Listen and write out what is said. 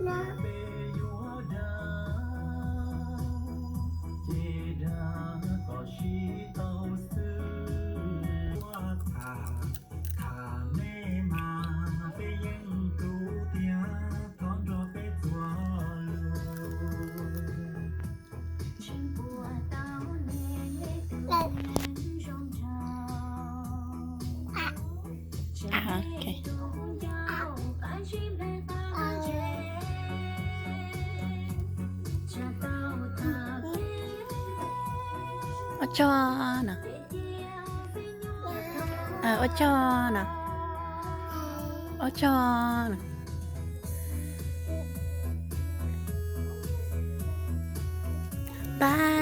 Peb yuav dag, ces dag kom sib tau xwb. Ua tham, tham nej mas peb yeej hlub tiag, thov nrog peb txuas lus. Ua tsaug no. Ua tsaug no. Ua tsaug no. Bye.